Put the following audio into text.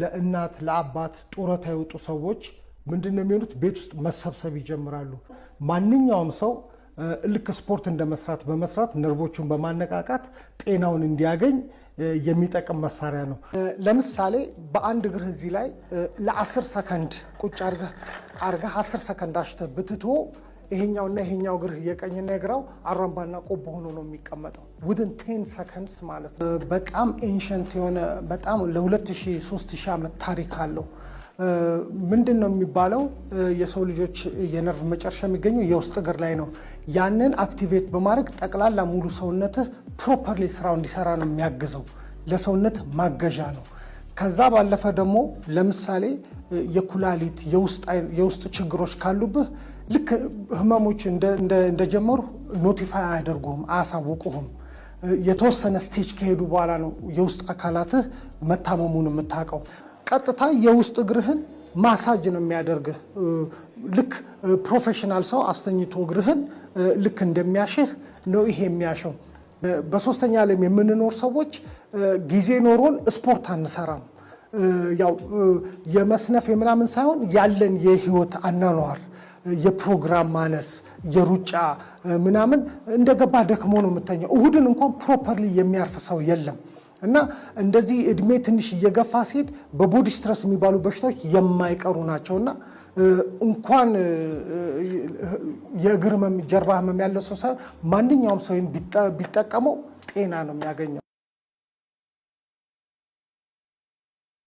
ለእናት ለአባት ጡረታ የወጡ ሰዎች ምንድን ነው የሚሆኑት? ቤት ውስጥ መሰብሰብ ይጀምራሉ። ማንኛውም ሰው ልክ ስፖርት እንደ መስራት በመስራት ነርቮቹን በማነቃቃት ጤናውን እንዲያገኝ የሚጠቅም መሳሪያ ነው። ለምሳሌ በአንድ እግርህ እዚህ ላይ ለ10 ሰከንድ ቁጭ አርገህ 10 ሰከንድ አሽተህ ብትተወው ይሄኛውና ይሄኛው እግርህ የቀኝና የግራው አራምባና ቆቦ ሆኖ ነው የሚቀመጠው። Within 10 seconds ማለት ነው። በጣም ancient የሆነ፣ በጣም ለ2000 3000 ዓመት ታሪክ አለው። ምንድን ነው የሚባለው? የሰው ልጆች የነርቭ መጨረሻ የሚገኘው የውስጥ እግር ላይ ነው። ያንን activate በማድረግ ጠቅላላ ሙሉ ሰውነትህ properly ስራው እንዲሰራ ነው የሚያግዘው። ለሰውነት ማገዣ ነው። ከዛ ባለፈ ደግሞ ለምሳሌ የኩላሊት፣ የውስጥ ችግሮች ካሉብህ ልክ ህመሞች እንደጀመሩ notify አያደርጉህም፣ አያሳውቁህም። የተወሰነ stage ከሄዱ በኋላ ነው የውስጥ አካላትህ መታመሙን የምታውቀው። ቀጥታ የውስጥ እግርህን ማሳጅ ነው የሚያደርግህ። ልክ professional ሰው አስተኝቶ እግርህን ልክ እንደሚያሽህ ነው ይሄ የሚያሸው። በሶስተኛ ዓለም የምንኖር ሰዎች ጊዜ ኖሮን ስፖርት አንሰራም። ያው የመስነፍ የምናምን ሳይሆን ያለን የህይወት አኗኗር፣ የፕሮግራም ማነስ፣ የሩጫ ምናምን፣ እንደገባ ደክሞ ነው የምተኛው። እሁድን እንኳን properly የሚያርፍ ሰው የለም። እና እንደዚህ እድሜ ትንሽ እየገፋ ሲሄድ በ body stress የሚባሉ በሽታዎች የማይቀሩ ናቸው። እና እንኳን የእግር ህመም፣ ጀርባ ህመም ያለው ሰው ሳይሆን ማንኛውም ሰው ቢጠቀመው ጤና ነው የሚያገኘው።